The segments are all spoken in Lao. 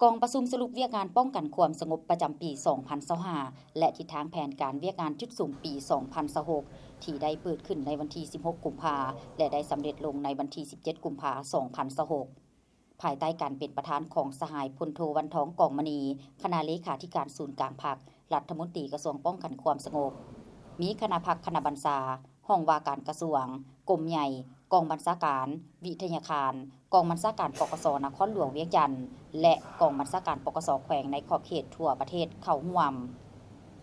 ກອງປະຊຸມສະຫຼຸບວຽກງານປ້ອງກັນຄວາມສະຫງົບປະຈຳປີສອງພັນຊາວຫ້າ ແລະ ທິດທາງແຜນການວຽກງານຈຸດສຸມປີສອງພັນຊາວຫົກ ທີ່ໄດ້ເປີດຂຶ້ນໃນວັນທີສິບຫົກ ກຸມພາ ແລະ ໄດ້ສຳເລັດລົງໃນວັນທີສິບເຈັດ ກຸມພາ ສອງພັນຊາວຫົກ ພາຍໃຕ້ການເປັນປະທານຂອງສະຫາຍ ພົນໂທ ວັນທອງ ກອງມະນີ ຄະນະເລຂາທິການສູນກາງພັກ, ລັດຖະມົນຕີກະຊວງປ້ອງກັນຄວາມສະຫງົບ, ມີຄະນະພັກ, ຄະນະບັນຊາ, ຫ້ອງວ່າການກະຊວງ, ກົມໃຫຍ່, ກອງບັນຊາການ, ວິທະຍາຄານ, ກອງບັນຊາການ ປກສ ນະຄອນຫຼວງວຽງຈັນ ແລະ ກອງບັນຊາການ ປກສ ແຂວງໃນຂອບເຂດທົ່ວປະເທດເຂົ້າຮ່ວມ.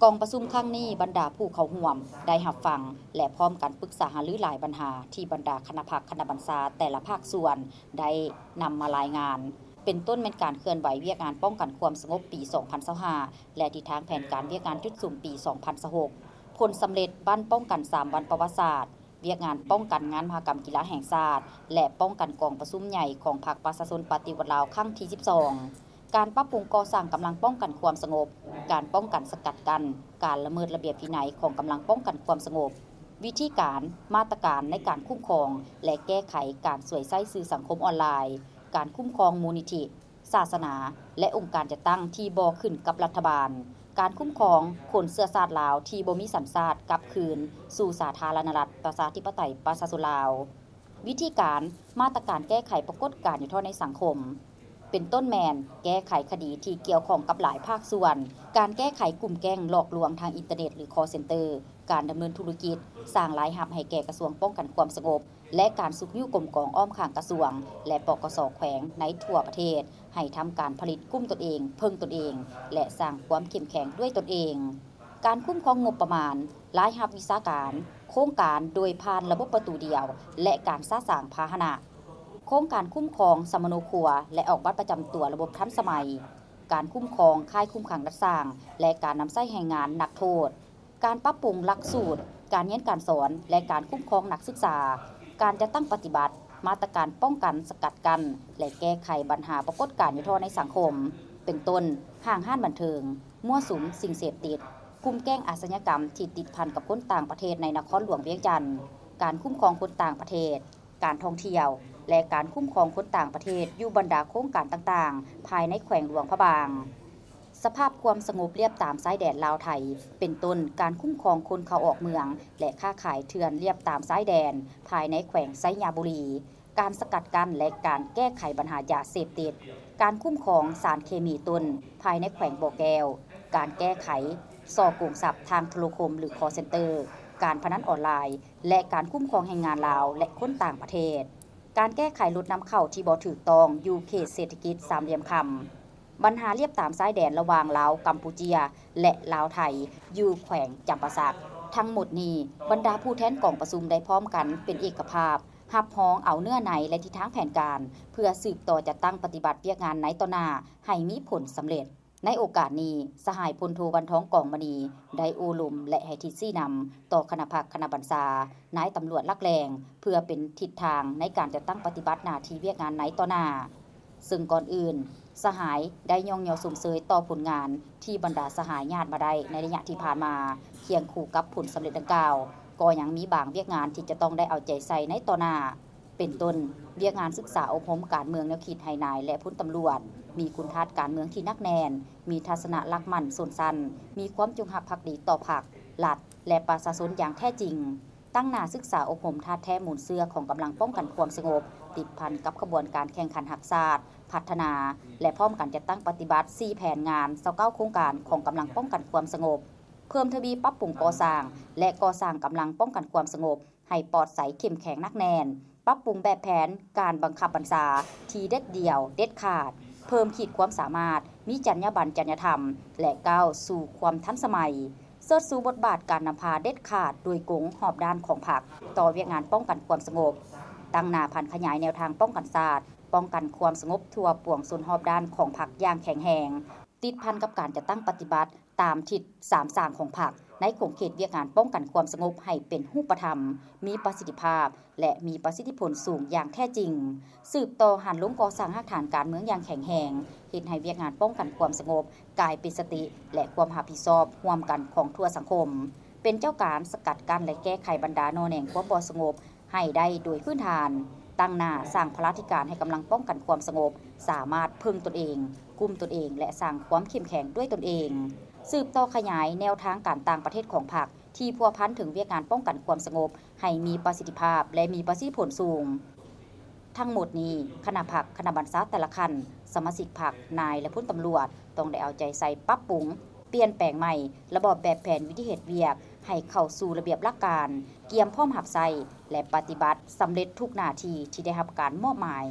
ກອງປະຊຸມຄັ້ງນີ້, ບັນດາຜູ້ເຂົ້າຮ່ວມໄດ້ຮັບຟັງ ແລະ ພ້ອມກັນປຶກສາຫາລືຫຼາຍບັນຫາທີ່ບັນດາຄະນະພັກ, ຄະນະບັນຊາແຕ່ລະພາກສ່ວນໄດ້ນຳມາລາຍງານ, ເປັນຕົ້ນແມ່ນການເຄື່ອນໄຫວວຽກງານປ້ອງກັນຄວາມສະຫງົບປີສອງພັນຊາວຫ້າ ແລະ ທິດທາງແຜນການວຽກງານຈຸດສຸມປີສອງພັນຊາວຫົກ, ຜົນສຳເລັດບັ້ນປ້ອງກັນສາມວັນປະຫວັດສາດ, ວຽກງານປ້ອງກັນງານມະຫະກຳກິລາແຫ່ງຊາດ ແລະ ປ້ອງກັນກອງປະຊຸມໃຫຍ່ຂອງພັກປະຊາຊົນປະຕິວັດລາວຄັ້ງທີສິບສອງ, ການປັບປຸງກໍ່ສ້າງກຳລັງປ້ອງກັນຄວາມສະຫງົບ, ການປ້ອງກັນສະກັດກັ້ນການລະເມີດລະບຽບວິໄນຂອງກຳລັງປ້ອງກັນຄວາມສະຫງົບ, ວິທີການ, ມາດຕະການໃນການຄຸ້ມຄອງ ແລະ ແກ້ໄຂການສວຍໃຊ້ສື່ສັງຄົມອອນລາຍ, ການຄຸ້ມຄອງມູນນິທິ, ສາສະໜາ ແລະ ອົງການຈັດຕັ້ງທີ່ບໍ່ຂຶ້ນກັບລັດຖະບານ, ການຄຸ້ມຄອງຄົນເຊື້ອຊາດລາວທີ່ບໍ່ມີສັນຊາດກັບຄືນສູ່ສາທາລະນະລັດ ປະຊາທິປະໄຕ ປະຊາຊົນລາວ, ວິທີການ, ມາດຕະການແກ້ໄຂປາກົດການຫຍຸ້ງທໍ້ໃນສັງຄົມ, ເປັນຕົ້ນແມ່ນແກ້ໄຂຄະດີທີ່ກ່ຽວຂ້ອງກັບຫຼາຍພາກສ່ວນ, ການແກ້ໄຂກຸ່ມແກ້ງຫຼອກລວງທາງອິນເຕີເນັດ ຫຼື ຄອລເຊັນເຕີ, ການດຳເນີນທຸລະກິດສ້າງລາຍຮັບໃຫ້ແກ່ກະຊວງປ້ອງກັນຄວາມສະຫງົບ ແລະ ການຊຸກຍູ້ກົມກອງອ້ອມຂ້າງກະຊວງ ແລະ ປກສ ແຂວງໃນທົ່ວປະເທດ ໃຫ້ທຳການຜະລິດກຸ້ມຕົນເອງ, ເພິ່ງຕົນເອງ ແລະ ສ້າງຄວາມເຂັ້ມແຂງດ້ວຍຕົນເອງ. ການຄຸ້ມຄອງງົບປະມານ, ລາຍຮັບວິຊາການ, ໂຄງການໂດຍຜ່ານລະບົບປະຕູດຽວ ແລະ ການສະສາງພາຫະນະ, ໂຄງການຄຸ້ມຄອງສຳມະໂນຄົວ ແລະ ອອກບັດປະຈຳຕົວລະບົບທັນສະໄໝ, ການຄຸ້ມຄອງຄ້າຍຄຸມຂັງດັດສ້າງ ແລະ ການນຳໃຊ້ແຮງງານນັກໂທດ, ການປັບປຸງຫຼັກສູດການຮຽນການສອນ ແລະ ການຄຸ້ມຄອງນັກສຶກສາ, ການຈັດຕັ້ງປະຕິບັດມາດຕະການປ້ອງກັນ, ສະກັດກັ້ນ ແລະ ແກ້ໄຂບັນຫາປາກົດການຫຍຸ້ງທໍ້ໃນສັງຄົມ, ເປັນຕົ້ນ ຫ້າງຮ້ານບັນເທີງ, ມົ້ວສຸມສິ່ງເສບຕິດ, ກຸ່ມແກ້ງອາຊະຍາກຳທີ່ຕິດພັນກັບຄົນຕ່າງປະເທດໃນນະຄອນຫຼວງວຽງຈັນ, ການຄຸ້ມຄອງຄົນຕ່າງປະເທດ, ການທ່ອງທ່ຽວ ແລະ ການຄຸ້ມຄອງຄົນຕ່າງປະເທດຢູ່ບັນດາໂຄງການຕ່າງໆ ພາຍໃນແຂວງຫຼວງພະບາງ. ສະພາບຄວາມສະຫງົບລຽບຕາມຊາຍແດນລາວ-ໄທ ເປັນຕົ້ນ ການຄຸ້ມຄອງຄົນເຂົ້າອອກເມືອງ ແລະ ຄ້າຂາຍເຖື່ອນລຽບຕາມຊາຍແດນພາຍໃນແຂວງໄຊຍະບູລີ, ການສະກັດກັ້ນ ແລະ ການແກ້ໄຂບັນຫາຢາເສບຕິດ, ການຄຸ້ມຄອງສານເຄມີຕົ້ນພາຍໃນແຂວງບໍ່ແກ້ວ, ການແກ້ໄຂສໍ້ໂກງຊັບທາງໂທລະຄົມ ຫຼື ຄອລເຊັນເຕີ, ການພະນັນອອນລາຍ ແລະ ການຄຸ້ມຄອງແຮງງານລາວ ແລະ ຄົນຕ່າງປະເທດ, ການແກ້ໄຂລົດນຳເຂົ້າທີ່ບໍ່ຖືກຕ້ອງຢູ່ເຂດເສດຖະກິດສາມຫຼ່ຽມຄຳ. ບັນຫາລຽບຕາມຊາຍແດນລະຫວ່າງລາວ-ກຳປູເຈຍ ແລະ ລາວ-ໄທ ຢູ່ແຂວງຈຳປາສັກ. ທັງໝົດນີ້, ບັນດາຜູ້ແທນກອງປະຊຸມໄດ້ພ້ອມກັນເປັນເອກະພາບ ຮັບຮອງເອົາເນື້ອໃນ ແລະ ທິດທາງແຜນການ ເພື່ອສືບຕໍ່ຈັດຕັ້ງປະຕິບັດວຽກງານໃນຕໍ່ໜ້າໃຫ້ມີຜົນສຳເລັດ. ໃນໂອກາດນີ້, ສະຫາຍ ພົນໂທ ວັນທອງ ກອງມະນີ ໄດ້ໂອ້ລົມ ແລະ ໃຫ້ທິດຊີ້ນຳຕໍ່ຄະນະພັກ, ຄະນະບັນຊາ, ນາຍຕຳຫຼວດຫຼັກແຫຼ່ງ ເພື່ອເປັນທິດທາງໃນການຈັດຕັ້ງປະຕິບັດໜ້າທີ່ວຽກງານໃນຕໍ່ໜ້າ. ເຊິ່ງກ່ອນອື່ນ, ສະຫາຍໄດ້ຍ້ອງຍໍຊົມເຊີຍຕໍ່ຜົນງານທີ່ບັນດາສະຫາຍຍາດມາໄດ້ໃນໄລຍະທີ່ຜ່ານມາ, ຄຽງຄູ່ກັບຜົນສຳເລັດດັ່ງກ່າວ, ກໍຍັງມີບາງວຽກງານທີ່ຈະຕ້ອງໄດ້ເອົາໃຈໃສ່ໃນຕໍ່ໜ້າ, ເປັນຕົ້ນ ວຽກງານສຶກສາອົບຮົມການເມືອງແນວຄິດໃຫ້ນາຍ ແລະ ພົນຕຳຫຼວດ, ມີຄຸນທາດການເມືອງທີ່ໜັກແໜ້ນ, ມີທັດສະນະຫຼັກໝັ້ນຊົນຊັ້ນ, ມີຄວາມຈົງຮັກພັກດີຕໍ່ພັກ, ລັດ ແລະ ປະຊາຊົນຢ່າງແທ້ຈິງ. ຕັ້ງໜ້າສຶກສາອົບຮົມທາດແທ້ມູນເຊື້ອຂອງກຳລັງປ້ອງກັນຄວາມສະຫງົບ, ຕິດພັນກັບຂະບວນການແຂ່ງຂັນຮັກຊາດ, ພັດທະນາ ແລະ ພ້ອມກັນຈັດຕັ້ງປະຕິບັດສີ່ແຜນງານ ຊາວເກົ້າໂຄງການຂອງກຳລັງປ້ອງກັນຄວາມສະຫງົບ, ເພີ່ມທະວີປັບປຸງກໍ່ສ້າງ ແລະ ກໍ່ສ້າງກຳລັງປ້ອງກັນຄວາມສະຫງົບໃຫ້ປອດໃສ, ເຂັ້ມແຂງ, ໜັກແໜ້ນ, ປັບປຸງແບບແຜນການບັງຄັບບັນຊາທີ່ເດັດດ່ຽວ, ເດັດຂາດ, ເພີ່ມຂີດຄວາມສາມາດ, ມີຈັນຍາບັນ, ຈັນຍາທຳ ແລະ ກ້າວສູ່ຄວາມທັນສະໄໝ. ເຊີດຊູບົດບາດການນຳພາເດັດຂາດໂດຍກົງຮອບດ້ານຂອງພັກຕໍ່ວຽກງານປ້ອງກັນຄວາມສະຫງົບ, ຕັ້ງໜ້າຜັນຂະຫຍາຍແນວທາງປ້ອງກັນຊາດ, ປ້ອງກັນຄວາມສະຫງົບທົ່ວປວງຊົນຮອບດ້ານຂອງພັກຢ່າງແຂງແຮງ, ຕິດພັນກັບການຈັດຕັ້ງປະຕິບັດຕາມທິດສາມສ້າງຂອງພັກ ໃນຂົງເຂດວຽກງານປ້ອງກັນຄວາມສະຫງົບໃຫ້ເປັນຮູບປະທຳ, ມີປະສິດທິພາບ ແລະ ມີປະສິດທິຜົນສູງຢ່າງແທ້ຈິງ. ສືບຕໍ່ຫັນລົງກໍ່ສ້າງຮາກຖານການເມືອງຢ່າງແຂງແຮງ, ເຮັດໃຫ້ວຽກງານປ້ອງກັນຄວາມສະຫງົບກາຍເປັນສະຕິ ແລະ ຄວາມຮັບຜິດຊອບຮ່ວມກັນຂອງທົ່ວສັງຄົມ, ເປັນເຈົ້າການສະກັດກັ້ນ ແລະ ແກ້ໄຂບັນດາໜໍ່ແໜງຄວາມບໍ່ສະຫງົບໃຫ້ໄດ້ໂດຍພື້ນຖານ, ເ ຕັ້ງໜ້າສ້າງພະລາທິການໃຫ້ກຳລັງປ້ອງກັນຄວາມສະຫງົບ ສາມາດເພິ່ງຕົນເອງ, ກຸ້ມຕົນເອງ ແລະ ສ້າງຄວາມເຂັ້ມແຂງດ້ວຍຕົນເອງ. ສືບຕໍ່ຂະຫຍາຍແນວທາງການຕ່າງປະເທດຂອງພັກ ທີ່ພົວພັນເຖິງວຽກງານປ້ອງກັນຄວາມສະຫງົບ ໃຫ້ມີປະສິດທິພາບ ແລະ ມີປະສິດທິຜົນສູງ. ທັງໝົດນີ້, ຄະນະພັກ, ຄະນະບັນຊາແຕ່ລະຂັ້ນ, ສະມາຊິກພັກ, ນາຍ ແລະ ພົນຕຳຫຼວດ ຕ້ອງໄດ້ເອົາໃຈໃສ່ປັບປຸງ, ປ່ຽນແປງໃໝ່ລະບອບແບບແຜນວິທີເຮັດວຽກ ໃຫ້ເຂົ້າສູ່ລະບຽບຫຼັກການ, ກຽມພ້ອມຮັບໃຊ້ ແລະ ປະຕິບັດສຳເລັດທຸກໜ້າທີ່ທີ່ໄດ້ຮັບການມອບໝາຍ.